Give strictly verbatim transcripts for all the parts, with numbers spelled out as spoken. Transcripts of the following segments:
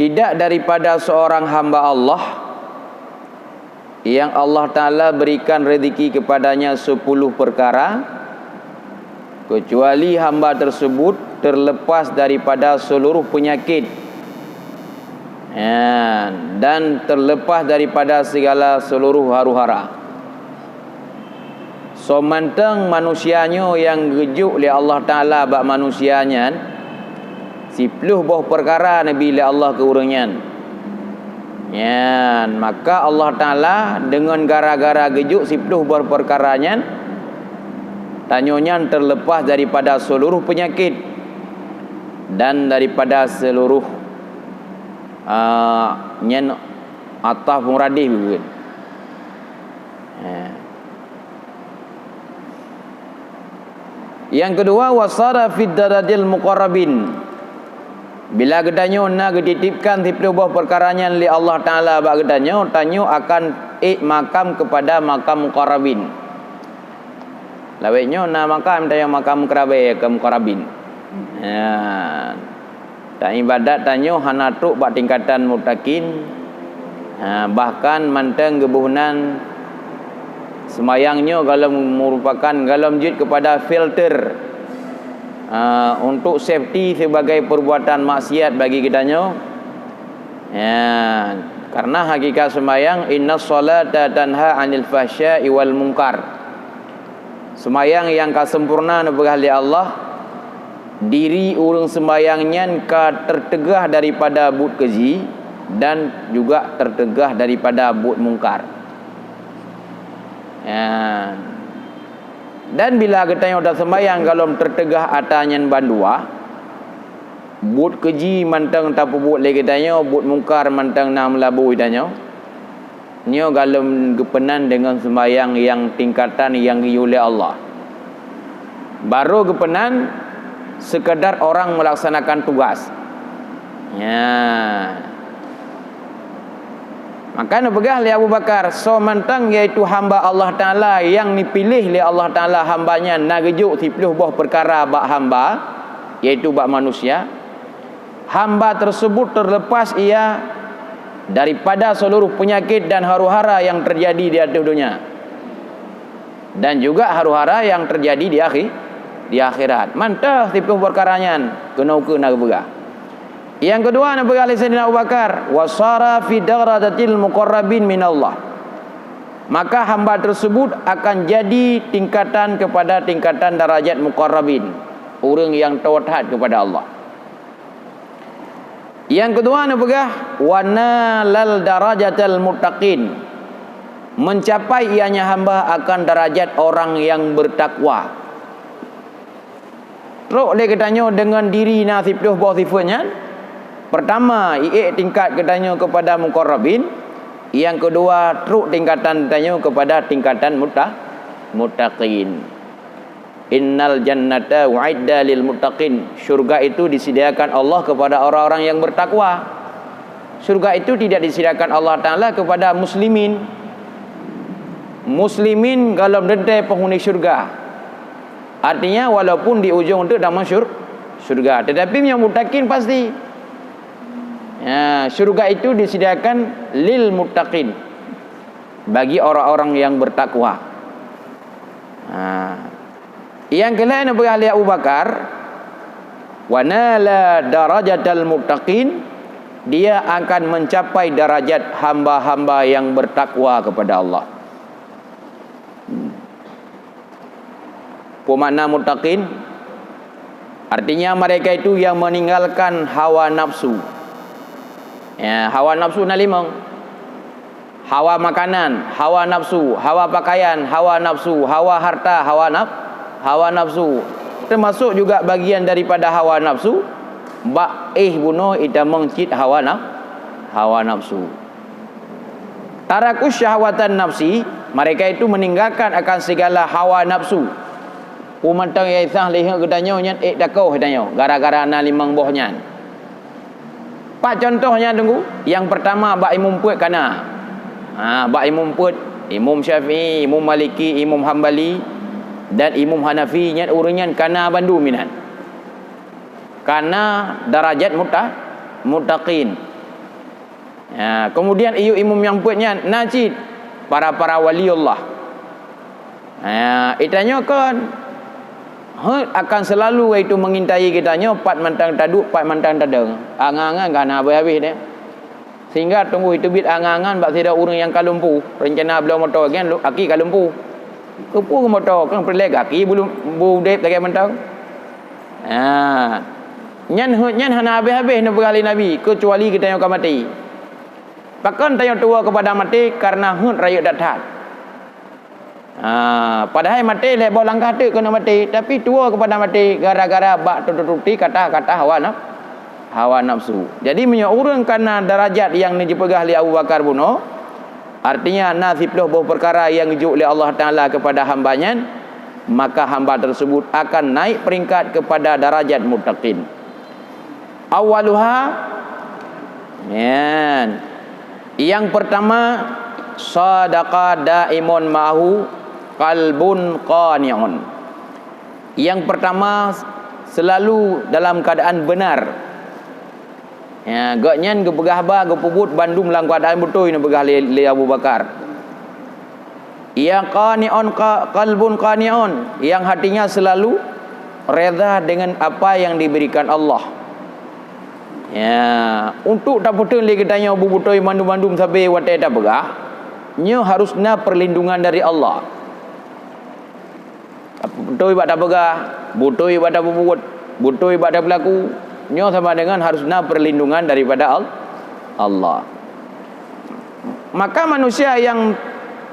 Tidak daripada seorang hamba Allah yang Allah Ta'ala berikan rezeki kepadanya sepuluh perkara, kecuali hamba tersebut terlepas daripada seluruh penyakit, ya, dan terlepas daripada segala seluruh haru-hara. Soe mantong manusia nyoe nyang geujok lé Allah Ta'ala bak manusia nyan, siploh boh peukara neubi lé Allah keu ureuëng nyan. Nyan, maka Allah Ta'ala deungon gara-gara geujok siploh boh peukara nyan, tanyoe nyan teuleupah daripada seuluruh peunyakét dan daripada seuluruh, a, nyan atah peungradeh beuet. Eh. Nyang keudua, wasara fid darajil muqarrabin. Bila geutanyoe na geutitipkan siploh boh peukara nyan lé Allah Ta'ala bak geutanyoe, tanyoe akan ék makam keupada makam muqarrabin. Lawét nyoe na makam, tanyoe makam keurabe, makam muqarrabin. Ya. Taibadat tanyoe hana trok bak tingkatan muttaqin, ha, bahkan mantong geuboh nan seumayang nyoe golom meurupakan golom jeuet keupada filter, ha, untuk safety sibagai perbuatan maksiat bagi geutanyoe. Ya, karena hakikat seumayang, "Innas salata tanha 'anil fahsya'i wal munkar." Seumayang nyang ka sempurna neupeugah lé Allah, diri ureuëng seumayang nyan ka teuteugah daripada buet keuji dan juga teuteugah daripada buet mungkar. Ya. Dan bila geutanyoe taseumayang golom teuteugah atra nyan bandua, buet keuji mantong tapeubuet lé geutanyoe, buet mungkar mantong na meulabui tanyoe, nyoe golom geupeunan deungon seumayang nyang tingkatan nyang geuyue lé Allah. Barô geupeunan seukeudar orang meulaksanakan tugas. Ya. Maka neupeugah lé Abu Bakar, "Soe mantong, yaitu hamba Allah Ta'ala nyang neupiléh lé Allah Ta'ala hamba nyan na geujok siploh boh peukara bak hamba, yaitu bak manusia, hamba tersebut terlepas ia daripada seluruh penyakit dan haru-hara yang terjadi di atas dunia." Dan juga haru-hara nyang teujadi di akhi-, di akhirat. Mantong siploh peukara nyan keunoe keuh na geupeugah. Nyang keudua neupeugah lé Saidina Abu Bakar, "Wasara fi darajatil muqarrabin minallah." Maka hamba tersebut akan jadi tingkatan kepada tingkatan darajat muqarrabin, ureuëng nyang toe that kepada Allah. Nyang keudua neupeugah, "Wa nalal darajatal muttaqin." Mencapai ianya hamba akan darajat orang yang bertakwa. Trok lé geutanyoe deungon diri na siploh boh sifeuet nyan. Pertama, iék tingkat geutanyoe keupada muqarrabin. Nyang keudua, trok tingkatan geutanyoe keupada tingkatan mutta-, muttaqin. "Innal jannata u'idda lil muttaqin." Syurga itu disediakan Allah kepada orang-orang yang bertakwa. Syurga itu tidak disediakan Allah Ta'ala kepada muslimin. Muslimin golom teuntée penghuni syurga. Artinya, walaupun di ujung tu dalam syur-, syurga, tetapi yang muttaqin pasti. Ya, syurga itu disediakan lil muttaqin, bagi orang-orang yang bertakwa. Ha. Nyang keulhée neupeugah lé Abu Bakar, "Wa nala darajatal muttaqin," dia akan mencapai darajat hamba-hamba yang bertakwa kepada Allah. Hmm. Peue makna muttaqin? Artinya mereka itu yang meninggalkan hawa nafsu. Ya, hawa nafsu na limong. Hawa makanan, hawa nafsu, hawa pakaian, hawa nafsu, hawa harta, hawa naf-, hawa nafsu. Termasuk juga bagian daripada hawa nafsu, bak éh bunoe itamong cit hawa naf-, hawa nafsu. Tarakus syahwatan nafsi, mereka itu meninggalkan akan segala hawa nafsu. Peue mantong nyang isah leuheut geutanyoe nyan ék takoh geutanyoe, gara-gara na limong boh nyan. Pat contoh nyan teungku? Nyang peurtama bak imum peuet kana. Ha, bak imum peuet, Imum Syafi'i, Imum Maliki, Imum Hambali, dan Imum Hanafi nyan ureuëng nyan kana bandum inan. Kana darajat mutta-, muttaqin. Ha, kemudian iyup imum nyang peuet nyan na cit para-para waliullah. Ha, itanyoe kon heuet akan selalu, yaitu mengintai geutanyoe pat mantong taduek, pat mantong tadong. Angan-angan ka na habéh-habéh deh. Sehingga teungku teubiet angan-angan bak sidroe ureuëng nyang ka lumpuh, rencana bloe moto, gen lu-, aki ka lumpuh. Keupeue moto, kan peureulée aki bulum, bu udeb lagée mantong. Ha. Nyan heuet nyan hana habéh-habéh neupeugah lé Nabi, keucuali geutanyoe ka maté. Pakon tanyoe tuwoe keupada maté? Kareuna heuet rayeuk that-that. Ha, padahai maté lhée boh langkah teuk keuneuk maté, tapi tuwoe keupada maté gara-gara bak tutoe-tuti kata-kata hawa naf-, hawa nafsu. Jadi, meunyoe ureuëng ka na darajat nyang neujipeugah lé Abu Bakar bunoe, artinya na siplôh boh peukara nyang geujok lé Allah Taala keupada hamba nyan, maka hamba tersebut akan naik peringkat keupada darajat muttaqin. Awwaluha, nyan. Yang pertama, sadaqa daimun ma'ahu qalbun qani'un. Yang pertama, selalu dalam keadaan benar. Ya, gobnyan geupeugah haba, geupeubuet bandum lam keadaan beutôi, neupeugah lé, lé Abu Bakar. Yang qani'un qa-, qalbun qani'un, yang hatinya selalu reda dengan apa yang diberikan Allah. Ya, untuk tapeuteun lé geutanyoe beubeutôi mandum-mandum sabe watée tapeugah, nyoe harus na perlindungan dari Allah. Beutôi bak tapeugah, beutôi bak tapeubuet, beutôi bak tapeulaku, nyoe sama dengan harus na perlindungan daripada Al-, Allah. Maka manusia yang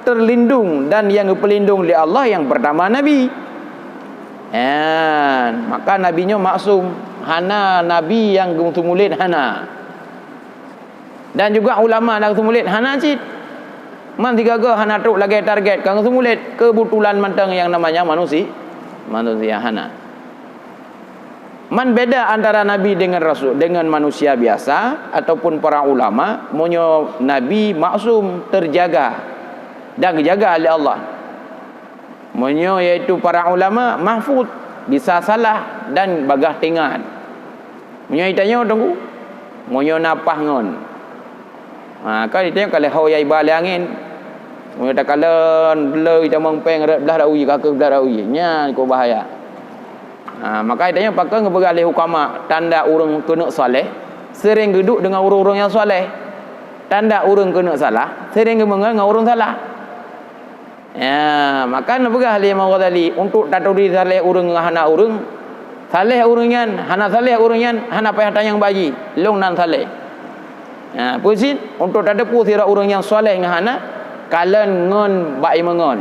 terlindung dan yang geupeulindong lé Allah yang pertama Nabi. Kan? Maka Nabi nyoe maksum, hana Nabi yang geuseumeulét, hana. Dan juga ulama nyang geuseumeulét hana cit. Man sigoe-goe hana trok lagée target ka geuseumeulét, keubeutulan mantong nyang namanya manusi-, manusia hana. Man beda antara nabi dengan rasul, dengan manusia biasa ataupun para ulama, meunyoe nabi maksum, terjaga dan geujaga lé Allah. Meunyoe yaitu para ulama mahfud, bisa salah dan bagah teuingat. Meunyoe geutanyoe teungku, meunyoe na paih ngon. Ha, kan geutanyoe ka lheueh ho nyang iba lé angén. Meunyoe takalon bleue tamong péng rot blah rawi, ka keuh blah rawi. Nyan kok bahaya. Ha, maka geutanyoe pakon geupeugah lé hukama, tanda ureuëng keuneuk saleh, sering geuduek deungon ureuëng-ureuëng nyang saleh. Tanda ureuëng keuneuk salah, sering geumeungon ngon ureuëng salah. Ya, maka neupeugah lé Imam Ghazali, untuk taturi saleh ureuëng ngon hana ureuëng, saleh ureuëng nyan, hana saleh ureuëng nyan, hana payah tanyong bak jih, lôn nan saleh. Ya, peue cit, untuk tateupeue sidroe ureuëng nyang saleh ngon hana, kalon ngon bak imeungon.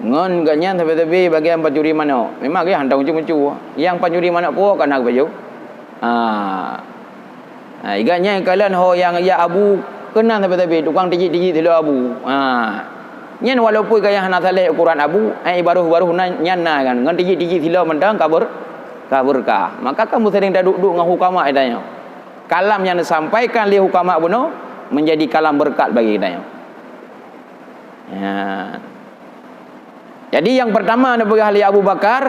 Ngon gobnyan sabe-sabe bagian pancuri manok. Memang gobnyan hana teucue-cue. Nyang pancuri manok po ka na geupajoh. Ha. Ha, igat nyan kalon ho nyang jak abu keunan sabe-sabe, tukang tijik-tijik siloe abu. Ha. Nyan walaupun gobnyan hana saleh ukuran abu, eh, baroh-baroh nan, nyan na kan. Ngon tijik-tijik siloe mantong ka ber-, ka beureuka. Maka kan meuseuring taduek-duek ngon hukama geutanyoe. Kalam nyang disampaikan lé hukama bunoe menjadi kalam beureukat bagi geutanyoe. Ya. Jadi, nyang pertama neupeugah lé Abu Bakar,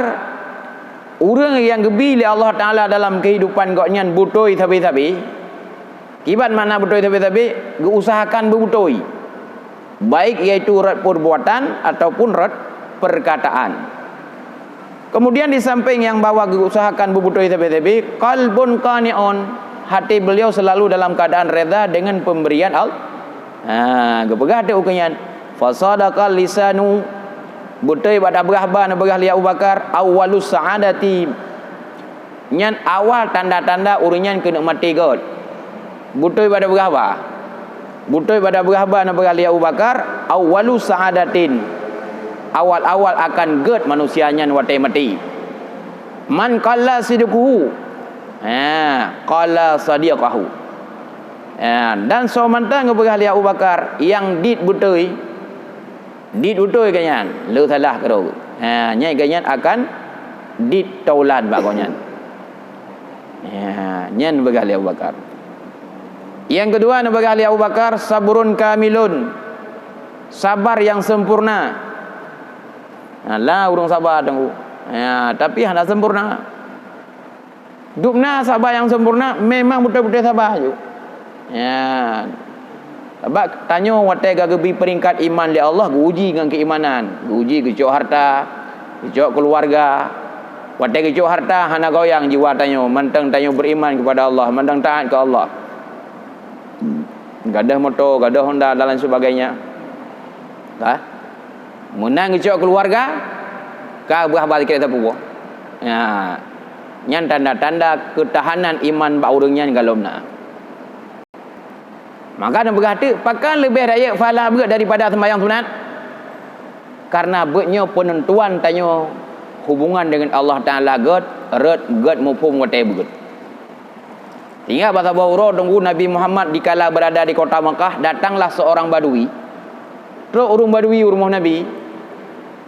ureuëng nyang geubi lé Allah Taala dalam keuhidupan gobnyan beutôi sabe-sabe. Kiban makna beutôi sabe-sabe? Geuusahakan beubeutôi, baik yaitu rot peurbuatan ataupun rot peurkataan. Kemudian, di samping nyang bahwa geuusahakan beubeutôi sabe-sabe, qalbun qani'un, hati beliau selalu dalam keadaan reda dengan pemberian Allah. Ha, geupeugah teuk ukeue nyan, "Fasadaqa lisanu," beutôi bak tapeugah haba neupeugah lé Abu Bakar, "awwalus sa'adati," nyan awal tanda-tanda ureuëng nyan keuneuk maté göt. Beutôi bak tapeugah haba. Beutôi bak tapeugah haba neupeugah lé Abu Bakar, "awwalus sa'adatin," awal-awal akan göt manusia nyan watée maté. "Man qalla sidquhu," ha, "qalla sadiqahu." Ha, dan soe mantong geupeugah lé Abu Bakar, nyang dit beutôi, dit beutôi gobnyan, le salah keudroe. Ha, nyan gobnyan akan dit taulat bak gobnyan. Ha, nyan neupeugah lé Abu Bakar. Nyang keudua neupeugah lé Abu Bakar, sabrun kamilun, sabar nyang sempurna. Ha, la ureuëng sabar teungku. Ya, tapi hana sempurna. Dubna sabar nyang sempurna, memang beutôi-beutôi sabar ju. Ya. Sabab tanyoe watée ka geubri peringkat iman lé Allah, geuuji ngon keimanan, geuuji geucok harta, geucok keuluwarga. Watée geucok harta hana goyang jiwa tanyoe, mantong tanyoe beriman kepada Allah, mantong taat keu Allah. Gadoh moto, gadoh honda dan lain sebagainya. Ka? Meunan geucok keuluwarga, ka beuhaba sikét sapeue. Ya. Nyan tanda-tanda keutahanan iman bak ureuëng nyan golom na. Maka neupeugah teuk, pakon leubeh rayeuk pahala beuet daripada seumayang sunat? Karena beuet nyoe peunentuan tanyoe hubungan dengan Allah Taala gét, rot gét muphom watée beuet. Ingat bak saboh uroe teungku Nabi Muhammad dikala berada di kota Makkah, datanglah seorang badui. Trok ureuëng badui u rumoh Nabi.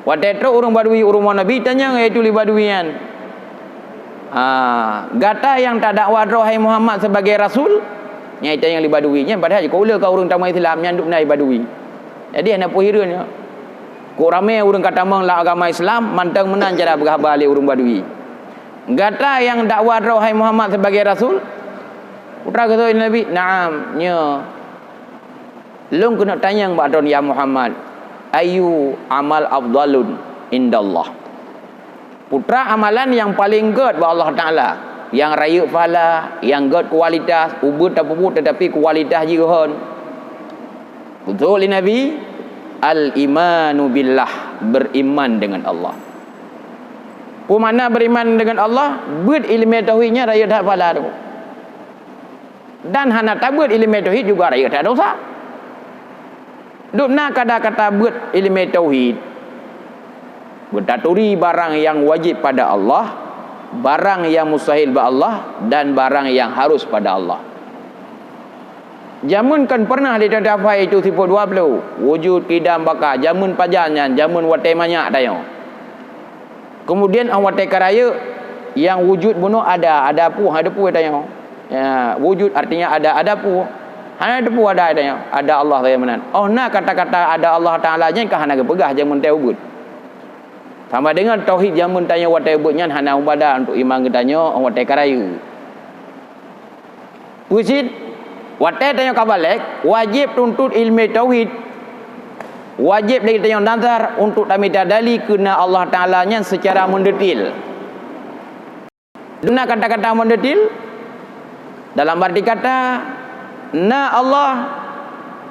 Watée trok ureuëng badui u rumoh Nabi, tanyong yaitu lé badui nyan, "Ah, gata nyang tadakwa droe hai Muhammad sebagai rasul?" Nyan itanyong lé badui nyan, padahai jikheun ka ureuëng tamong Islam nyan dum na badui. Jadi hana peue hireuen nyoe. Kok ramé ureuëng ka tamong lam agama Islam, mantong meunan cara beuhaba lé ureuëng badui. "Gata nyang dakwa droe hai Muhammad sebagai rasul?" Putra geutanyong Nabi, "Naam, nyoe." "Lôn keuneuk tanyong bak droe, ya Muhammad, ayyu amal afdalun indallah?" Putra amalan nyang paleng gét bak Allah Taala, nyang rayeuk pahala, nyang gét kualitas, ubeut tapeubuet tetapi kualitas jih geuhon. Beutôi lé Nabi, "Al-imanu billah," beriman dengan Allah. Peue makna beriman dengan Allah? Beuet iéleumé tauhid nyan rayeuk that pahala tu. Dan hana tabeuet iéleumé tauhid juga rayeuk that dosa. Dum na kata-kata beuet iéleumé tauhid. Beutaturi barang nyang wajéb pada Allah, barang nyang mustahil bak Allah, dan barang nyang harus pada Allah. Jameun kan pernah di teuntafai itu sifat dua puluh, wujud, kidam, baka. Jameun pajan nyan, jameun watée manyak tanyoe. Kemudian 'oh watée ka rayeuk, nyang wujud bunoe ada, ada peue, hana teupeu tanyoe. Ya, wujud artinya ada, ada peue. Hana teupeu ada tanyoe, ada Allah saja meunan. 'Oh na kata-kata ada Allah Taala nyan ka hana geupeugah jameun teuh ubeut. Sama dengan tauhid jameun tanyoe watée ubeut nyan hana mubada untuk iman geutanyoe 'oh watée ka rayeuk. Peue cit, watée tanyoe ka balek, wajéb tuntot iéleumé tauhid. Wajéb lé tanyoe nazar untuk tamita dali keu na Allah Taala nyan seucara meudetil. Dum na kata-kata meudetil, dalam arti kata, na Allah,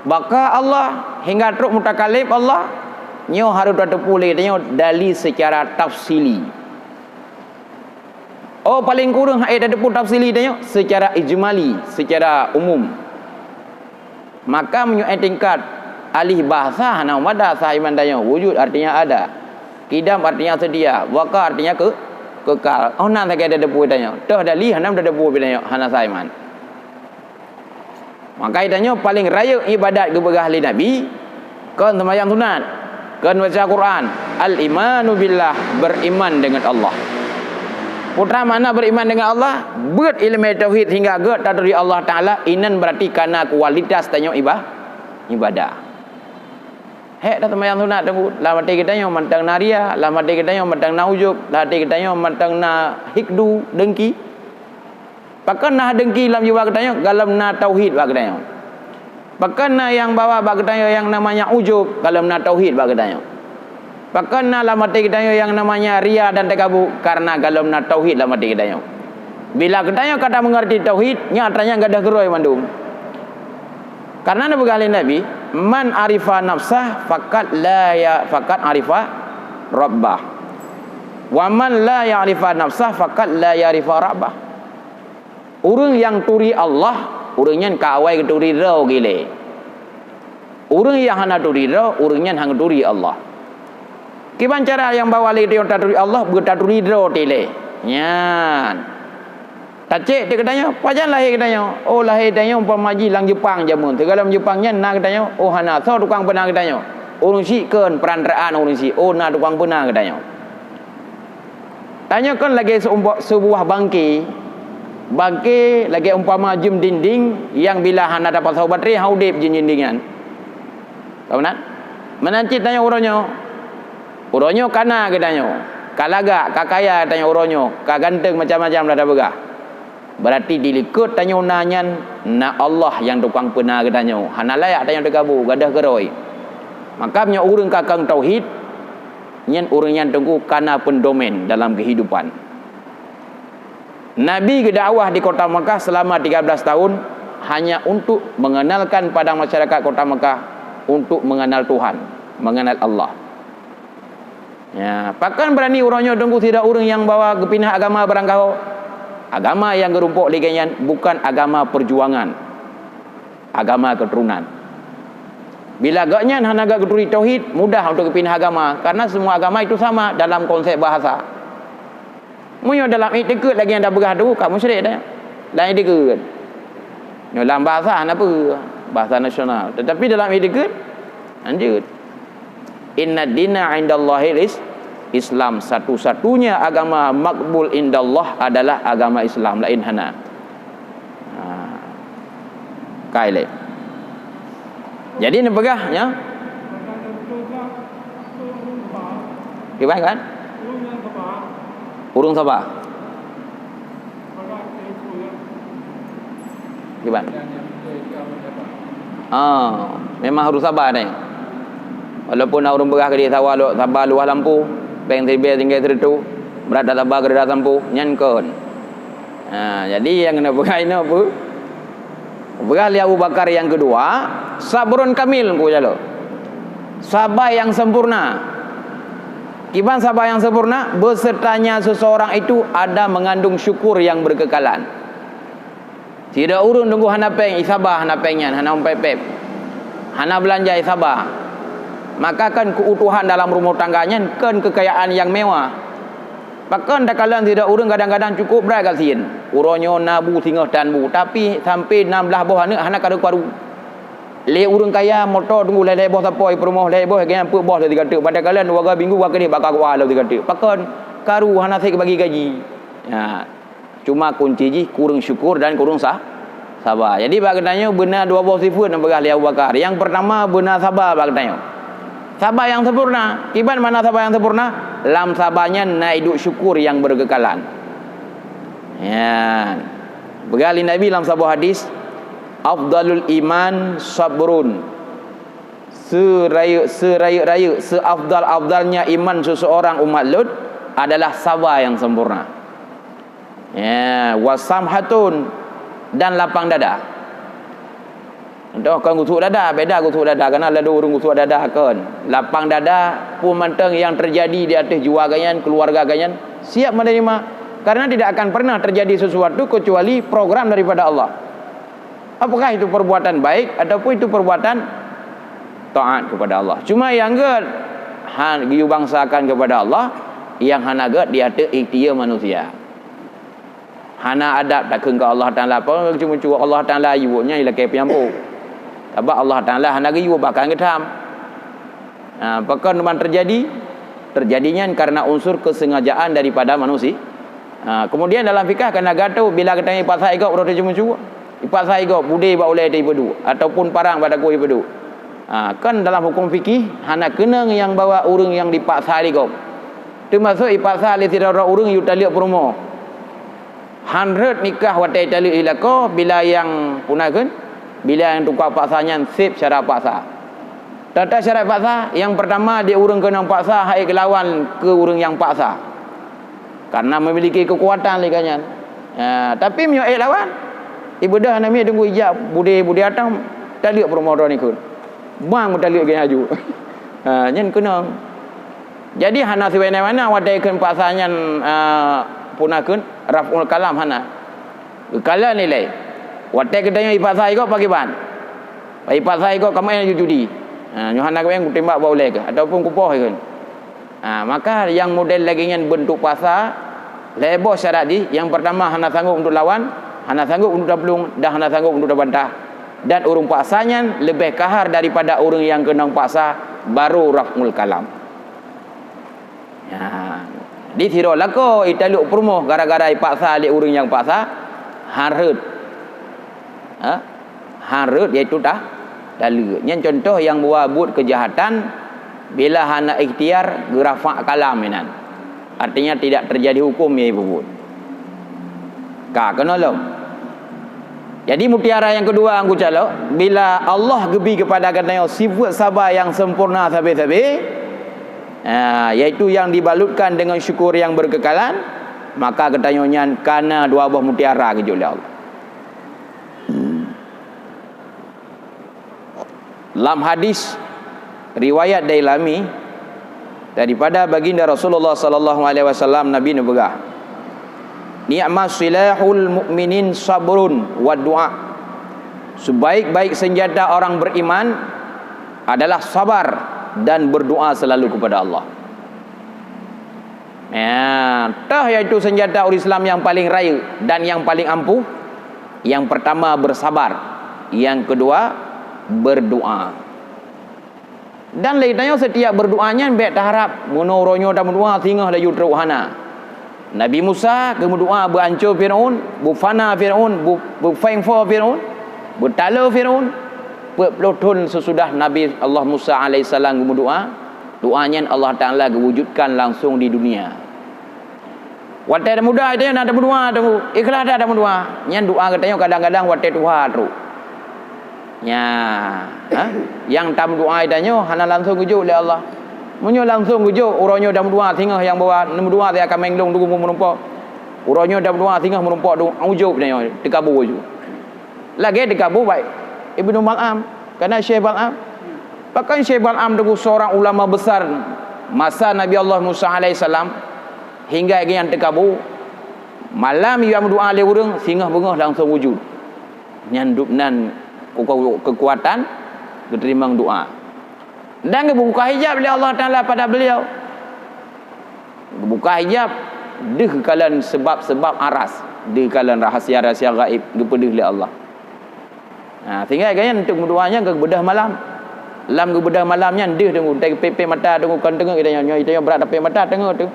baka Allah, hingga trok mutakallim Allah, nyoe harôh tateupeue lé tanyoe dali seucara tafsili. Oh, paleng kureueng hana tateupeue tafsili tanyoe seucara ijmali, seucara umum. Maka meunyoe tingkat alih bahasa hana mubada sa iman tanyoe, wujud artinya ada, kidam artinya sedia, baqa artinya ke-, kekal. Oh, na sagai tateupeue tanyoe. Toh dali hana tateupeue tanyoe, hana sa iman. Maka tanyoe paleng rayeuk ibadat geupeugah lé Nabi, kon seumayang sunat, kon baca Quran, al-imanu billah, beriman dengan Allah. Peue makna beriman dengan Allah? Beuet iéleumé tauhid hingga gét taturi Allah Taala, inan berarti kana kualitas tanyoe iba-, ibadah. Hék dah seumayang sunat teungku, lam até geutanyoe mantong na ria, lam até geutanyoe mantong na ujub, lam até geutanyoe mantong na hikdu, dengki. Pakon na dengki lam jiwa geutanyoe? Golom na tauhid bak geutanyoe. Pakon na nyang bawa bak geutanyoe nyang namanya ujub? Golom na tauhid bak geutanyoe. Pakon na lam até geutanyoe nyang namanya ria dan takabu? Karena golom na tauhid lam até geutanyoe. Bila geutanyoe ka tameungerti tauhid, nyan atra nyan gadôh keurôi mandum. Karena neupeugah lé Nabi, "Man arifa nafsah faqad la ya, faqad arifa rabbah. Wa man la ya'rifa nafsah faqad la ya'rifa rabbah." Ureuëng nyang turi Allah, ureuëng nyan ka awai geuturi droe gilée. Ureuëng nyang hana turi droe, ureuëng nyan hana geuturi Allah. Kiban cara nyang bawa lé geutanyoe taturi Allah, beutaturi droe tilée. Nyan. Tacék teuk geutanyoe, pajan lahé geutanyoe? Oh, lahé tanyoe umpama jih lam Jepang jameun. Sigohlom Jepang nyan na geutanyoe? Oh, hana. Soe tukang peuna geutanyoe? Ureuëng syiek kon, perantaraan ureuëng syiek. Oh, na tukang peuna geutanyoe. Tanyoe kon lagée seumbo-, seubuah bangke. Bangke lagée umpama jeuem dinding nyang bila hana tapasoe batré, hana udeb jeuem dinding nyan. Ka meunan? Meunan cit tanyoe uroe nyoe. Uroe nyoe ka na geutanyoe. Ka lagak, ka kaya tanyoe uroe nyoe. Ka ganteng macam-macam dah tapeugah. Berarti di likot tanyoe na nyan, na Allah nyang tukang peuna geutanyoe. Hana layak tanyoe teugabu, gadôh keurôi. Maka meunyoe ureuëng ka kong tauhid, nyan ureuëng nyan teungku kana pendomen dalam kehidupan. Nabi geudakwah di kota Makkah selama tiga belas tahun hanya untuk mengenalkan pada masyarakat kota Makkah untuk mengenal Tuhan, mengenal Allah. Ya, pakon berani uroe nyoe teungku sidroe ureuëng nyang bawa geupinah agama barangkaho? Agama nyang geurumpok lagée nyan bukan agama perjuangan, agama keturunan. Bila gobnyan hana geugeuturi tauhid, mudah untuk geupinah agama, karena semua agama itu sama dalam konsep bahasa. Meunyoe dalam iktikeuet lagée nyang tapeugah tu, ka musyrik dah. Dalam iktikeuet. Nyoe lam bahasa hana peue, bahasa nasional. Tetapi dalam iktikeuet, lanjut. Inna dina indallahil is-, Islam. Satu-satunya agama makbul indallah adalah agama Islam, lain hana. Ha. Kai lé. Jadi neupeugah nya. Kiban kan? Ureuëng saba. Kiban. Ah, memang harus saba deh. Walaupun na ureuëng peugah keudeh saba lu-, saba luwah lampu, péng siribée tinggai sireutôh, brat dak saba keudeh dak lampu, nyan kon. Ha, jadi nyang keuneuk peugah inoe peue? Peugah lé Abu Bakar nyang keudua, sabrun kamil ku jalo. Saba nyang sempurna. Kiban saba nyang sempurna, besertanya seseorang itu ada mengandung syukur yang berkekalan. Sidroe ureuëng teungku hana péng, isaba hana péng nyan, hana umpet pép. Hana beulanja, isaba. Maka kan keutuhan dalam rumoh tangga nyan kon keukayaan nyang mewah. Pakon takalon sidroe ureuëng kadang-kadang cukup brat gasien. Uroe nyoe na bu singoh tan bu, tapi sampai nam blaih boh aneuëk hana karu-karu. Lé ureuëng kaya moto teungku lhée-lhée boh sapo ipeurumoh, lhée boh geuhnyan peuet boh lé sigateuk. Padahai kalon dua minggu ka keudeh bak ka kuah lé sigateuk. Pakon? Karu hana sép bagi gaji. Ya. Cuma kunci jih kureueng syukur dan kureueng sa-, saba. Jadi bak geutanyoe beuna dua boh sifeuet nyang peugah lé Abu Bakar. Nyang pertama beuna saba bak geutanyoe. Saba nyang sempurna. Kiban makna saba nyang sempurna? Lam saba nyan na iduek syukur nyang berkekalan. Nyan. Peugah lé Nabi lam saboh hadis, "Afdalul iman sabrun." Seurayeuk-, seurayeuk-rayeuk, seafdal-afdalnya iman seseorang umat lôn adalah saba nyang sempurna. Ya, wasamhatun, dan lapang dada. Contoh kon gusuk dada, beda gusuk dada, karena ladôm ureuëng gusuk dada kon. Lapang dada, peue mantong nyang terjadi di ateueh jiwa geuhnyan, keluarga geuhnyan, siap menerima. Karena tidak akan pernah terjadi sesuatu kecuali program daripada Allah. Apakah itu perbuatan baik ataupun itu perbuatan taat kepada Allah? Cuma nyang gét, ha, geuyue bangsakan kepada Allah, nyang hana gét di ateueh ikhtiar manusia. Hana adab takheun keu Allah Taala, apa cuma Allah Taala yue nyan ilakée peunyampôk. Sabab Allah Taala hana geuyue bahkan geutham. Ha, pakon teuma terjadi? Terjadi nyan karena unsur kesengajaan daripada manusia. Ha, kemudian dalam fikah kana gato bila geutanyoe ipaksa igop rot teucue-cue. Ipaksa igop budé bak ulée teuh ipeuduek ataupun parang bak takue ipeuduek. Ha, kan dalam hukum fikih hana keunong nyang bahwa ureuëng nyang dipaksa lé gob. Teumasok ipaksa lé sidroe ureuëng yue taleuek peurumoh. Han rhot nikah watée taleuek ilakoe bila nyang puna kheun, bila nyang tukang paksa nyan sép syarat paksa. Tata syarat paksa, nyang pertama di ureuëng keunong paksa hai geulawan keu ureuëng nyang paksa. Karena memiliki kekuatan lé gobnyan. Ya, tapi meunyoe ék lawan, ibeudôh hana miet teungku ijak budé-budé atang taleuek peurumoh droe ikheun. Bang meutaleuek gobnyan aju. Ha, nyan keunong. Jadi hana sibagoe meunan watée kheun paksa nyan, a, puna kheun raf'ul kalam hana. Geukalon ilée. Watée geutanyoe ipaksa igop pakriban? Ipaksa igop kamoe aju judi. Ha, nyoe hana geuéng kutimbak bak ulée keuh ataupun kupoh kheun. Ha, maka nyang model lagée nyan beuntuk paksa, lhée boh syarat jih. Nyang pertama hana sanggob untuk lawan, hana sanggob untuk taplueng dan hana sanggob untuk tabantah. Dan ureuëng paksa nyan leubeh kahar daripada ureuëng nyang keunong paksa, baru raf'ul kalam. Ya. Di sidroe lakoe italeuek peurumoh gara-gara ipaksa lé ureuëng nyang paksa, han rhot. Ha? Han rhot yaitu ta-, taleuek. Nyan contoh nyang bahwa buet keujahatan bila hana ikhtiar geurafa' kalam inan. Artinya tidak terjadi hukum nyang ipeubuet. Ka keunoe lom. Jadi mutiara nyang keudua nyang kucalok, bila Allah geubri keupada geutanyoe sifeuet saba nyang sempurna sabe-sabe, ah, yaitu nyang dibalutkan deungon syukur nyang beukeukalan, maka geutanyoe nyan kana dua boh mutiara geujok lé Allah. Lam hadis riwayat Dailami daripada Baginda Rasulullah sallallahu alaihi wasallam, Nabi neupeugah, "Ni'mas silahul mu'minin sabrun wa du'a." Sebaik-baik senjata orang beriman adalah sabar dan berdoa selalu kepada Allah. Ya, toh yaitu senjata ureuëng Islam nyang paling rayeuk dan nyang paling ampuh? Yang pertama bersabar, yang kedua berdoa. Dan lé tanyoe setiap berdoa nyan bék taharab meunoe uroe nyoe tameudoa singoh laju trok, hana. Nabi Musa geumeudoa beuanco Firaun, beufana Firaun, beu-, beufengfo Firaun, beutalo Firaun. Peuet ploh thon seusudah Nabi Allah Musa alaihissalam geumeudoa, doa nyan Allah Taala geuwujudkan langsung di dunia. Watée muda geutanyoe na tameudoa, teungku, ikhlas that tameudoa. Nyan doa geutanyoe kadang-kadang watée tuha trok. Nya, ha? Nyang tameudoa geutanyoe hana langsung geujok lé Allah. Meunyoe langsung geujok, uroe nyoe tameudoa singoh nyang bahwa neumeudoa siat kaméng lôn teungku meurumpok. Uroe nyoe tameudoa singoh meurumpok teungku, ujok geutanyoe teukabu ju. Lagée teukabu baik Ibnu Bal'am, kana Syekh Bal'am. Bahkan Syekh Bal'am teungku seorang ulama besar masa Nabi Allah Musa alaihissalam, hingga geuhnyan teukabu, malam yue meudoa lé ureuëng, singoh beungoh langsung wujud. Nyan dub nan keu-, keukuatan geuteurimong doa. Dan geubuka hijab lé Allah Taala pada beliau. Geubuka hijab deuh kalon sebab-sebab aras, deuh kalon rahasia-rahasia gaib geupeudeuh lé Allah. Ha, sehingga geuhnyan untuk meudoa nyan geubeudôh malam. Lam geubeudôh malam nyan deuh teungku, teupeue-peue mata teungku kon teungoh geutanyoe, nyoe geutanyoe brat tapeue mata teungoh tu.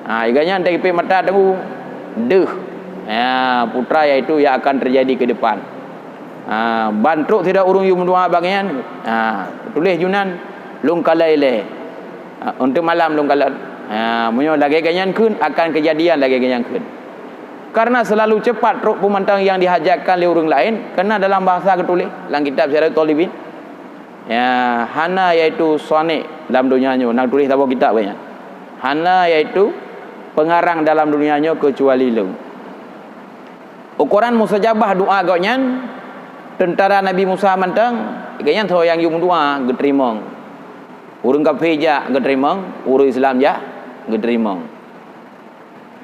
Ha, geuhnyan teupeue mata teungku deuh. Ya, putra yaitu yang akan terjadi ke depan. Ha, ban trok sidroe ureuëng yue meudoa bak geuhnyan, ha, tuléh ju nan lôn kalon ilée. Ha, untuk malam lôn kalon. Ha, meunyoe lagée geuhnyan kheun, akan keujadian lagée geuhnyan kheun. Karena selalu cepat trok peumantang nyang dihajatkan lé ureuëng laén, karena dalam bahasa geutuléh lam kitab Sirajut Thalibin, ya, hana yaitu sonik lam donya nyoe, na tuléh saboh kitab geuhnyan. Hana yaitu pengarang dalam donya nyoe keucuali lôn. Ukoran mustajabah doa gobnyan, teuntara Nabi Musa mantong, gobnyan soe nyang yue meudoa geuteurimong. Ureuëng kafé jak geuteurimong, ureuëng Islam jak geuteurimong.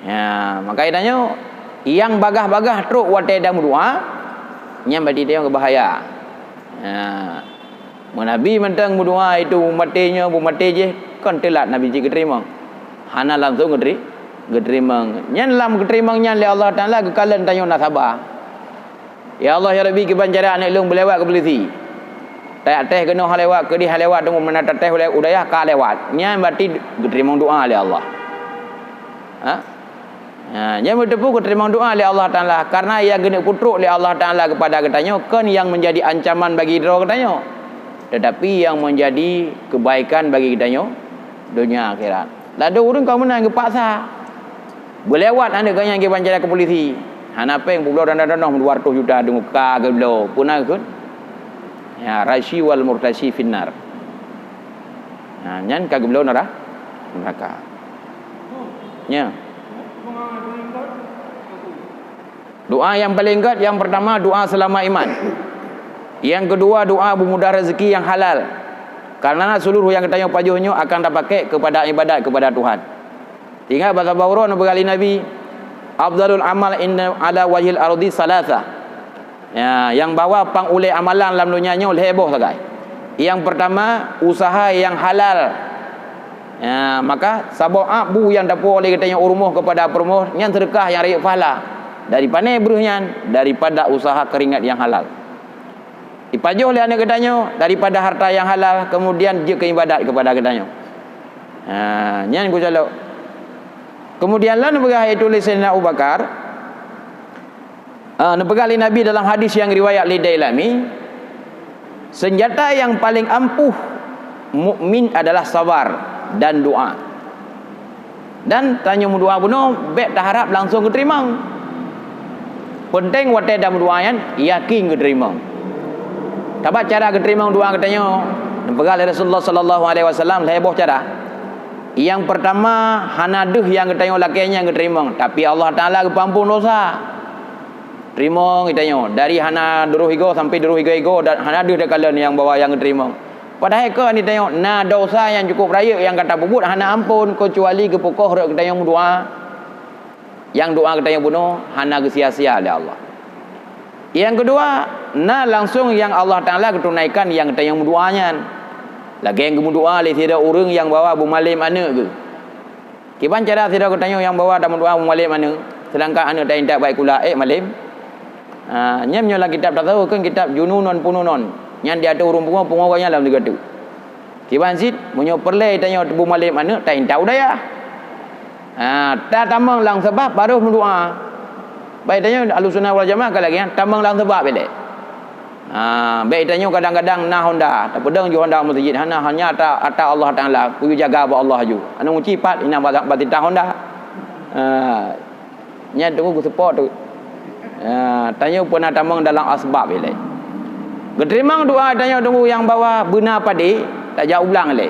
Ya, maka geutanyoe, nyang bagaih-bagaih trok watée dang meudoa, nyan berarti tanyoe bahaya. Ya. Meunyoe Nabi mantong meudoa itu maté nyoe, beumaté jih, kon teulat Nabi jih geuteurimong. Hana langsung geuteri-, geuteurimong. Nyan lam geuteurimong nyan lé Allah Taala geukalon tanyoe na saba. Ya Allah, ya Rabbi, kiban cara aneuëk lôn beulewat keu polisi. Tajak tes keunoe han lewat, keudeh han lewat, teungku meunan tates ulée u dayah ka lewat. Nyan berarti geuteurimong doa lé Allah. Ha? Ha, nyan beuteupeue geuteurimong doa lé Allah Taala, karena nyang geuneuk peutrok lé Allah Taala keupada geutanyoe kon nyang meunjadi ancaman bagi droe geutanyoe, teutapi nyang meunjadi keubaikan bagi geutanyoe donya akhirat. Ladôm ureuëng ka meunan geupaksa. Beulewat aneuëk gobnyan kiban cara keu polisi. Hana péng, peubloe dana tanoh dua ratus juta teungku ka geubloe. Peue na kheun? Ya, rashi wal murtashi finnar. Ha, nyan ka geubloe nara-, neraka. Nya. Doa nyang paleng gét, nyang pertama doa seulamat iman. Nyang keudua doa beumudah rezeki nyang halal. Karena seluruh nyang geutanyoe pajoh nyoe akan tapakék keupada iébadat keupada Tuhan. Ingat bak saboh uroe neupeugah lé Nabi, "Afdalul amal inda ala wajhil ardi salasa." Ya, nyang bahwa pang ulée amalan lam donya nyoe lhée boh sagai. Nyang pertama, usaha nyang halal. Ya, maka saboh abu nyang tapuwoe lé geutanyoe u rumoh keupada peurumoh nyan seudeukah nyang rayeuk pahala. Dari pané breuh nyan? Daripada usaha keuringat nyang halal. Ipajoh lé aneuëk geutanyoe daripada harta nyang halal, kemudian jeuet keu iébadat keupada geutanyoe. Ha, nyan kucalok. Kemudian lom neupeugah, yaitu lé Saidina Abu Bakar, Ah, neupeugah lé Nabi dalam hadis nyang riwayat lé Dailami, "Senjata nyang paleng ampuh mukmin adalah sabar dan doa." Dan tanyoe meudoa bunoe bék taharab langsung geuteurimong. Peunteng watée tameudoá nyan yakin geuteurimong. Sabab cara geuteurimong doá geutanyoe, neupeugah lé Rasulullah sallallahu alaihi wasallam lhée boh cara. Nyang peurtama, hana deuh nyang geutanyoe lakée nyan geuteurimong, tapi Allah Taala geupeuampon dosa. Teurimong geutanyoe dari hana duroh igoe sampai duroh igoe-igoe dan hana deuh takalon nyang bahwa nyang geuteurimong. Padahai keu geutanyoe na dosa nyang cukup rayeuk nyang ka tapeubuet hana ampon, keucuali geupeukoh rot geutanyoe meudoá. Nyang doá geutanyoe bunoe hana geusia-sia lé Allah. Nyang keudua, na langsong nyang Allah Taala geutunaikan nyang geutanyoe meudoá nyan. Lagée nyang geumeudoá lé sidroe ureuëng nyang bahwa beumalém aneuëk geuh. Kiban cara sidroe geutanyoe nyang bahwa tameudoá beumalém aneuëk, seudangkan aneuëk taintat bak sikula, ék malém? Ha, nyan meunyoe lam kitab tasawuf kheun kitab Jununun Fununun. Nyan diatoe ureuëng pungo, pungo gobnyan lam sigoe teuk. Kiban cit, meunyoe peureulée tanyoe beumalém aneuëk, taintat u dayah. Ha, tatamong lam sabab barô meudoá. Bék tanyoe Ahlussunnah wal Jamaah ka lagée nyan, tamong lam sabab ilée. Ha, bék tanyoe kadang-kadang na honda, tapeudong ju honda meuseujid, hana, hanya ata, ata Allah Taala, kuyue jaga bak Allah ju. Aneuk muci pat, ina bak, bak titah honda. Ha, Nyan teungku geuseupôt tu. Ah, tanyoe peuna tamong dalam asbab ilée. Geuteurimong doá tanyoe teungku nyang bahwa beuna padé, tajak u blang ilée.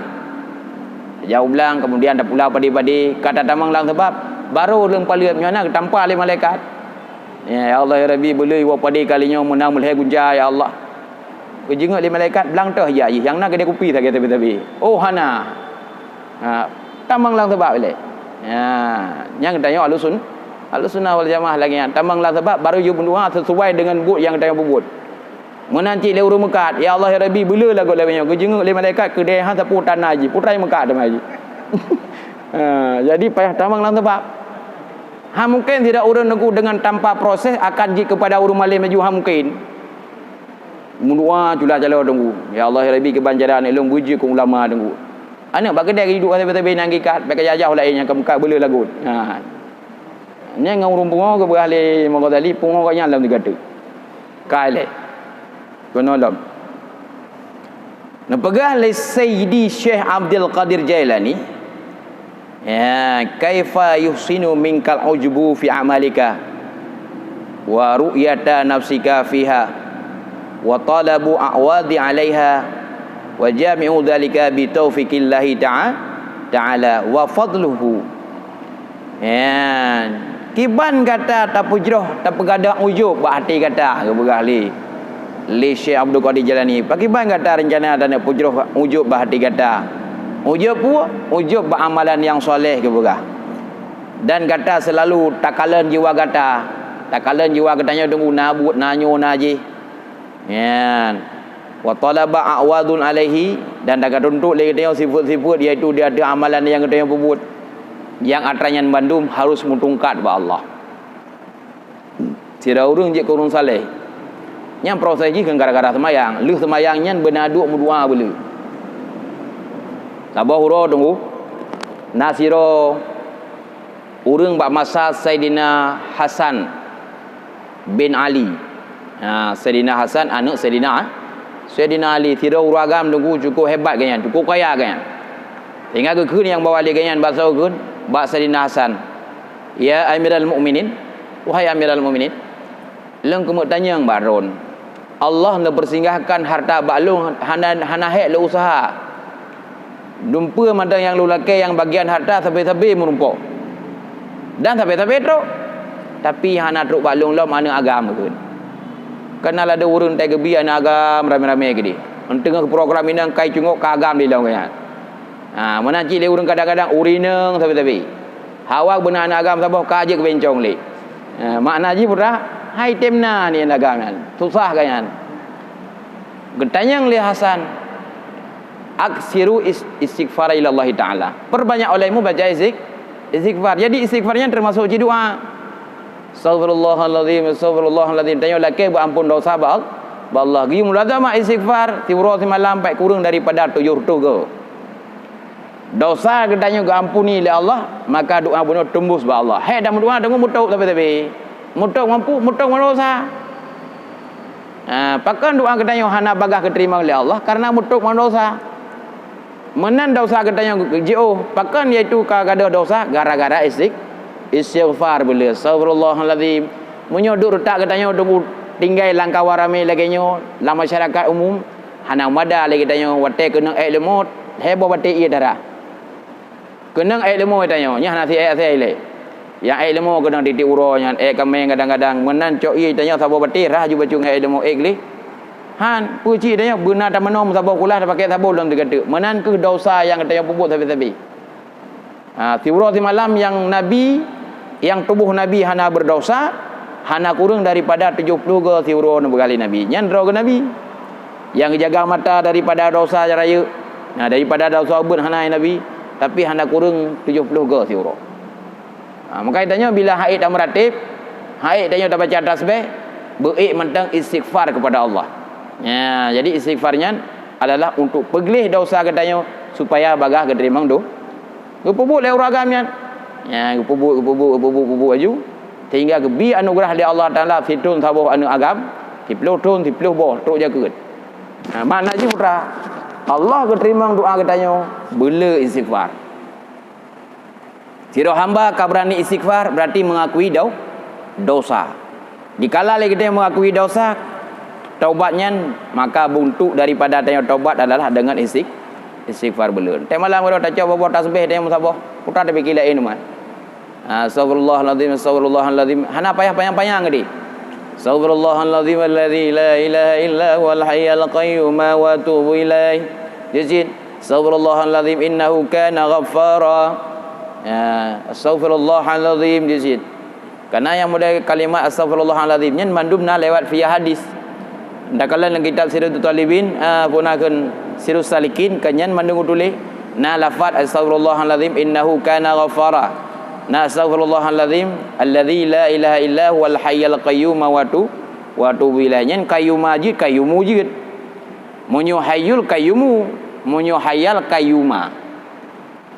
Tajak u blang, kemudian tapula padé-padé, ka tatamong lam sabab, barô lom paleuet nyoe na geutampa lé malaikat. Ya, ya Allah, ya Rabbi, beuleueh woe padé kali nyoe meunang meulhée gunca, ya Allah. Geujeungeuet lé malaikat, blang toh jak jih, nyang na keudée kupi sagai sabe-sabe. Oh, hana. Ha, tamong lam sabab ilée. Ya, nyang tanyoe Ahlussun-, Ahlussunnah wal Jamaah lagée nyan. Tamong lam sabab barô jeuet meudoá sesuai dengan buet nyang tanyoe peubuet. Meunan cit lé ureuëng meukat, "Ya Allah, ya Rabbi, beuleueh lagot lagée nyoe." Geujeungeuet lé malaikat keudée han sapeue tanda jih, putra meukat teuma jih. Ha, jadi payah tamong lam sabab. Ha, mungken sidroe ureuëng teungku dengan tanpa proses akan jeuet keupada ureuëng malém laju, ha, mungken. Meudoá cula caloe teungku, "Ya Allah, ya Rabbi, kiban cara aneuk lôn beujeuet keu ulama teungku." Aneuk bak keudée geuduek sabe-sabe nyang gikat, bék kajak-jak laén nyang ka meukat beuleueh lagot. Ha. Nyan ngon ureuëng pungo geupeugah lé Imam Ghazali, pungo gobnyan lam tiga teuk. Ka ilée. Keunoe lom. Neupeugah lé Sayyidi Syekh Abdul Qadir Jailani, Ya, kaifa yuhsinu minkal ujbu fi amalika wa ru'yata nafsika fiha wa talabu a'wadi 'alaiha wa jami'u dzalika bi taufiqillahi ta'a-, ta'ala wa fadluhu. Ya, kiban gata tapeujroh, tapeugadôh ujub bak até gata, geupeugah lé lé Syekh Abdul Qadir Jailani, "Pakriban gata reuncana taneuk peujroh ujub bak até gata? Ujub peue? Ujub bak amalan nyang saleh," geupeugah. "Dan gata seulalu takalon jiwa gata, takalon jiwa geutanyoe teungku na buet, na nyoe, na jih." Nyan. "Wa talaba a'wadun alaihi," dan taga tuntot lé geutanyoe sifeuet-sifeuet, yaitu di ateueh amalan nyang geutanyoe peubuet, nyang atra nyan bandum harus meutungkat bak Allah. Sidroe ureuëng jeuet keu ureuëng saleh. Nyan proses jih keu gara-gara seumayang. Lheueh seumayang nyan beuna duek meudoá beuleueh. Saboh uroe teungku, na sidroe ureuëng bak masa Saidina Hasan bin Ali. Ha, Saidina Hasan, aneuk Saidina, Saidina Ali, sidroe ureuëng agam teungku cukup hebat gobnyan, cukup kaya gobnyan. Sehingga geukheun nyang bahwa lé gobnyan bak saboh geukheun, bak Saidina Hasan, "Ya Amiral Mukminin, wahai Amiral Mukminin, lôn keumeuk tanyong bak droen, Allah neupeusinggahkan harta bak lôn hana, hana hék lôn useuha. Dumpeue mantong nyang lôn lakée nyang bagian harta sabe-sabe meurumpok. Dan sabe-sabe trok. Tapi hana trok bak lôn lom aneuk agam," kheun. Kan na ladôm ureuëng tai geubi aneuk agam ramé-ramé keudeh. Teungoh program inong kai cungok ka agam di lom nyan. Ha, meunan cit lé ureuëng kadang-kadang ureuëng inong sabe-sabe. Awak beuna aneuk agam saboh ka jeuet keu bencong lé. Ha, makna jih peue? Hai tem na ni aneuk agam nyan. Susah gobnyan. Geutanyong lé Hasan, "Aksiru is-, istighfar ilallahi ta'ala." Perbanyak olehmu baca istig-, istighfar. Jadi istighfar nyan termasuk cit doá. "Astagfirullahalazim, astagfirullahalazim." Tanyoe lakée beuampon dosa bak Al-, bak Allah. Geuyue mulazamah istighfar siuroe simalam paih kureueng daripada tujoh reutôh goe. Dosa geutanyoe geuampuni lé Allah, maka doá bunoe teumbus bak Allah. Hék dan meudoá teungoh mutôb sabe-sabe. Mutôb mampu, mutôb ngon dosa. Ha, pakon doá geutanyoe hana bagaih geuteurimong lé Allah? Kareuna mutôb ngon dosa. Meunan dosa geutanyoe jiôh, pakon yaitu ka gadôh dosa gara-gara istig-, istighfar beuleueh. Astagfirullahalazim. Meunyoe duek reutak geutanyoe teungku tinggai lam kawan ramé lagée nyoe, lam masyarakat umum, hana mada lé geutanyoe watée keunong ék leumo, heboh baté ié darah. Keunong ék leumo geutanyoe, nyan hana si ék asai lé. Nyang ék leumo keunong tieb-tieb uroe nyan, ék kaméng kadang-kadang, meunan cok ié tanyoe saboh baté rhah ju bacut ngon ék leumo ék gleh. Han, peue cit tanyoe beuna tameunom saboh kulah tapakék saboh lom teugateuk. Meunan kheueh desya nyang geutanyoe peubuet sabe-sabe. Ha, siuroe simalam nyang Nabi, nyang tuboh Nabi hana beudesya, hana kureueng daripada tujoh ploh goe siuroe neupeugah lé Nabi. Nyan droe geuh Nabi. Nyang geujaga mata daripada desya rayeuk, nah, daripada desya ubeut hana Nabi, tapi hana kureueng tujoh ploh goe siuroe. Ha, maka tanyoe bila han ék tameuratéb, han ék tanyoe tabaca tasbih, beu ék mantong istighfar kepada Allah. Ya, jadi istighfar nyan adalah untuk peugleh desya geutanyoe supaya bagaih geuteurimong do-, geupeubuet lé ureuëng agam nyan. Ya, geupeubuet, geupeubuet, geupeubuet, geupeubuet laju. Sehingga geubi anugeurah lé Allah Taala sithon saboh aneuëk agam, siploh thon, siploh boh, trok jakeuet. Ha, makna jih putra, Allah geuteurimong doa geutanyoe, beulé istighfar. Sidroe hamba ka beurani istighfar, berarti mengakui dau-, dosa. Dikala lé geutanyoe mengakui dosa, taubat nyan, maka buntuk daripada tanyoe taubat adalah dengan istig-, istighfar beulé. Teumalam uroe tacok boh-boh tasbih tanyoe meusaboh, putra tapike laén umat. Astagfirullahalazim, astagfirullahalazim. Hana payah panyang-panyang geude. Astagfirullahalazim alladzi la ilaha illa huwal hayyul qayyum wa atubu ilaih. Jeuet cit. Astagfirullahalazim innahu kana ghaffara. Ya, astagfirullahalazim jeuet cit. Karena nyang model kalimat astagfirullahalazim nyan mandum na lewat via hadis. Takalon lam kitab Siratu Talibin, ah, puna kheun Sirus Salikin, ka nyan mandum geutuléh na lafaz astagfirullahalazim innahu kana ghaffara. Na astagfirullahalazim alladzi la ilaha illa huwal hayyul qayyum wa atu-, wa atubu ilaih. Nyan qayyuma jeuet, qayyumu jeuet. Meunyoe hayyul qayyumu, meunyoe hayyal qayyuma.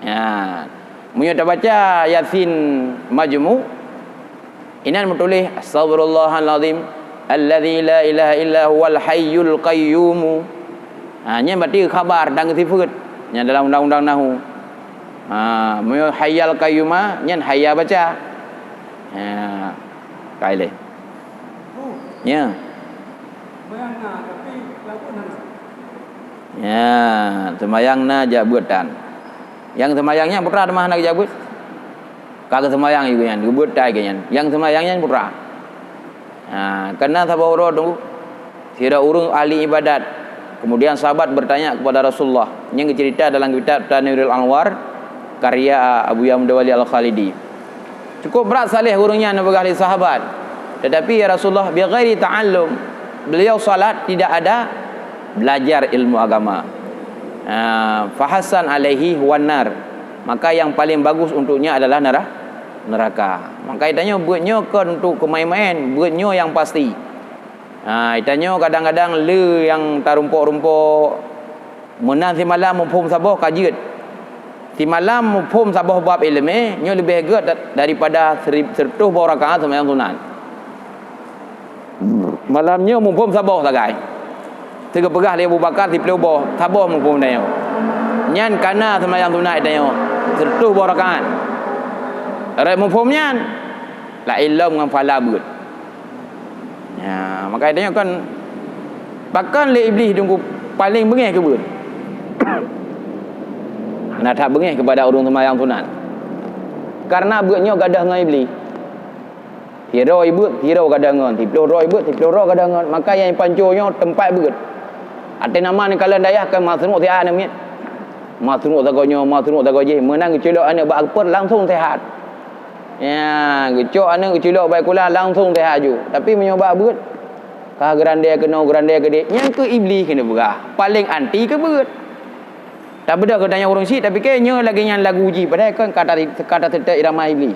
Ya. Meunyoe tabaca Yasin Majmu, inan meutuléh, "Astagfirullahalazim, alladzi la ilaha illa huwal hayyul qayyum." Ha, nyan berarti khabar dan sifeut. Nyan dalam undang-undang nahu. Ha, meunyoe hayyal qayyuma, nyan hayya baca. Ha, kai lé. Ya. Ya, seumayang na jak beuet tan. Nyang seumayang nyan putra teuma hana geujak beuet. Ka geuseumayang juga nyan, geubeuet tai geuh nyan. Nyang seumayang nyan putra. Ha, karena saboh uroe tu, sidroe ureuëng ahli ibadat. Kemudian sahabat bertanya kepada Rasulullah. Nyang geucerita dalam kitab Tanwirul Anwar, karya Abu Yahya Mudawali Al-Khalidi. Cukup brat saleh ureuëng nyan neupeugah lé sahabat. Tetapi, ya Rasulullah, bi ghairi ta'allum. Beliau salat tidak ada belajar ilmu agama. Ah, fahasan alaihi wan nar. Maka yang paling bagus untuknya adalah nera-, neraka. Maka tanyoe beuet nyoe kon untuk kemain-main, beuet nyoe yang pasti. Ha, tanyoe kadang-kadang le nyang tarumpok-rumpok. Meunan simalam muphom saboh ka jeuet. Simalam muphom saboh bab iéleumé, nyoe leubeh gét da-, daripada seri-, seureutôh boh rakaat seumayang sunat. Malam nyoe muphom saboh sagai. Teuk geupeugah lé Abu Bakar siploh boh, saboh muphom tanyoe. Nyan kana seumayang sunat tanyoe, seureutôh boh rakaat. Rot muphom nyan, laén lom ngon phala beuet. Ya, maka tanyoe kan, pakon lé Iblih teungku paleng beungéh keu beuet. Hana that beungéh keupada ureuëng seumayang sunat. Karena beuet nyoe gadôh ngon Iblih. Sidroe ibeuet, sidroe gadôh ngon. Siploh droe ibeuet, siploh droe gadôh ngon. Maka nyang panco nyoe teumpat beuet. Até nama neukalon dayah kan masruk siat aneuk miet. Masruk sagoe nyoe, masruk sagoe jih. Meunan geuculok aneuk bak keupeu langsung sehat. Ya, geucok aneuk geuculok bak sikula langsung sehat ju. Tapi meunyoe bak beuet, ka geurandé keunoe, geurandé keudéh, nyan keuh Iblih keuneuk peugah, paleng anti keu beuet. Tabeudôh geutanyoe ureuëng syiek tapike nyoe lagée nyan lagu jih, padahai kon ka ta-, ka taseutôt irama Iblih.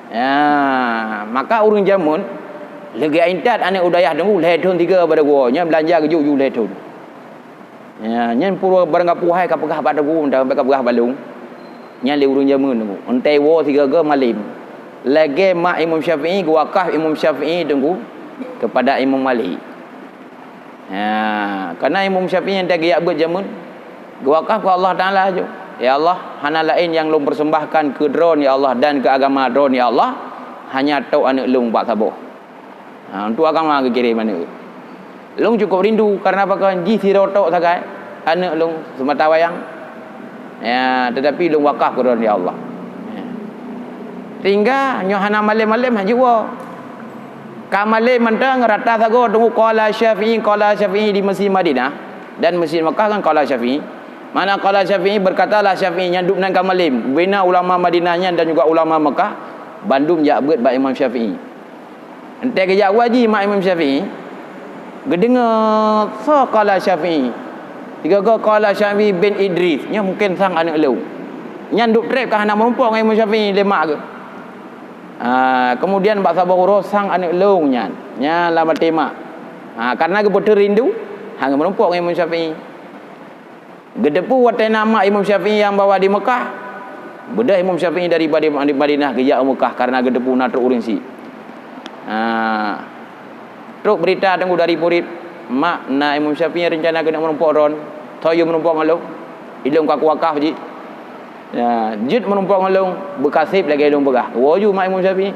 Ya, maka ureuëng jameun lagée intat aneuk u dayah teungku lhée thon tiga bak dagoe, nyan beulanja geujok ju lhée thon. Ya, nyan pura barang gapu hai ka peugah bak dagoe, meuntang ka peugah bak lôn. Nyan lé ureuëng jameun teungku. Euntée woe sigoe-goe malem. Lagée mak Imam Syafi'i geuwakaf Imam Syafi'i teungku keupada Imam Malik. Ya, karena Imam Syafi'i nyang geujak beuet jameun geuwakaf keu Allah Taala ju. Ya Allah, hana laén nyang lôn persembahkan keu Droen ya Allah dan keu agama Droen ya Allah, hanya tok aneuk lôn bak saboh. Ha, untuk agama geukirém aneuk. Lôn cukup rindu, karena pakon jih sidroe tok sagai aneuk lôn seumata wayang. Ya, tetapi lôn wakaf keu droeneuh, ya Allah. Ya. Sehingga nyoe hana malém-malém hana jiwoe. Ka malém mantong rata sagoe teungku qala Syafi'i, qala Syafi'i di Mesjid Madinah dan Mesjid Mekah kan qala Syafi'i. Mana qala Syafi'i, berkatalah Syafi'i, nyan dum nan ka malém. Bina ulama Madinah nyan dan juga ulama Mekah, bandum jak beuet bak Imam Syafi'i. Entée geujak uji mak Imam Syafi'i, geudeungoe soe qala Syafi'i. Sigoe-goe qala Syafi'i bin Idris, nyoe mungken sang aneuk lôn. Nyan duek treb ka hana meurumpok ngon Imam Syafi'i lé mak geuh. Ha, kemudian bak saboh uroe sang aneuk lôn nyan, nyan lam até mak. Ha, karena geupeuteurindu, hana meurumpok ngon Imam Syafi'i. Geuteupeue watée na mak Imam Syafi'i nyang bawa di Mekah, beudôh Imam Syafi'i dari Badi-, Madinah geujak u Mekah karena geuteupeue na trok ureuëng syiek. Ha. Trok beurita teungku dari murit, "Mak, na Imam Syafi'i rencana keuneuk meurumpok droen, soe yue meurumpok ngon lôn? Ilôn ka kuwakaf jih." Ya, jeuet meurumpok ngon lôn, beukaseb lagée lôn peugah. Woe ju mak Imam Syafi'i.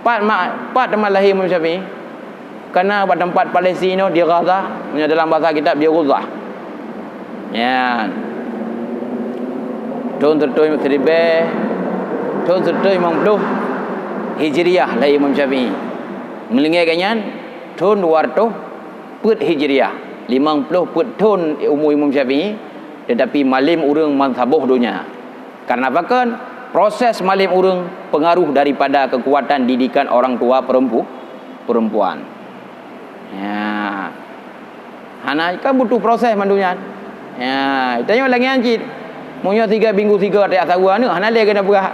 Pat mak, pat teuma lahé Imam Syafi'i? Kana bak teumpat Palestina di Gaza, meunyoe dalam bahasa kitab di Gaza. Nyan. Thon seureutôh siribée, thon seureutôh limong ploh Hijriah lahé Imam Syafi'i. Meulingée geuh nyan, thon dua reutôh peuet Hijriah, limong ploh peuet thon umu Imam Syafi'i, teutapi malém ureuëng ban saboh donya. Karena pakon? Proses malém ureuëng pengaruh daripada kekuatan didikan orang tua perempu-, perempuan. Ya. Hana, kan butuh proses mandum nyan. Ya, tanyoe lagée nyan cit. Meunyoe tiga minggu tiga tak sawa aneuk, hana lé keuneuk peugah.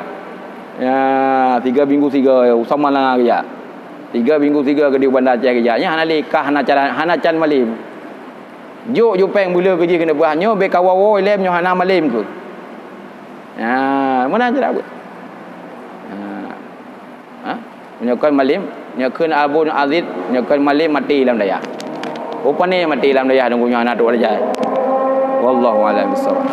Ya, tiga minggu tiga, usah malang geujak. Tiga minggu tiga keudeh Banda Aceh geujak. Nyan hana lé, ka hana cara, hana can malém. Jok jupeng bula keujih keuneuk peugah, nyoe bèk kawoe-woe lé, nyoe hana malém keuh. Ha, meunan cara buet. Ha. Ha? Nyoe kon malém, nyoe kheun Abon Aziz, nyoe kon malém maté lam dayah. Rupane maté lam dayah, deungon nyoe hana trok raja. Wallahu a'lam bissawab.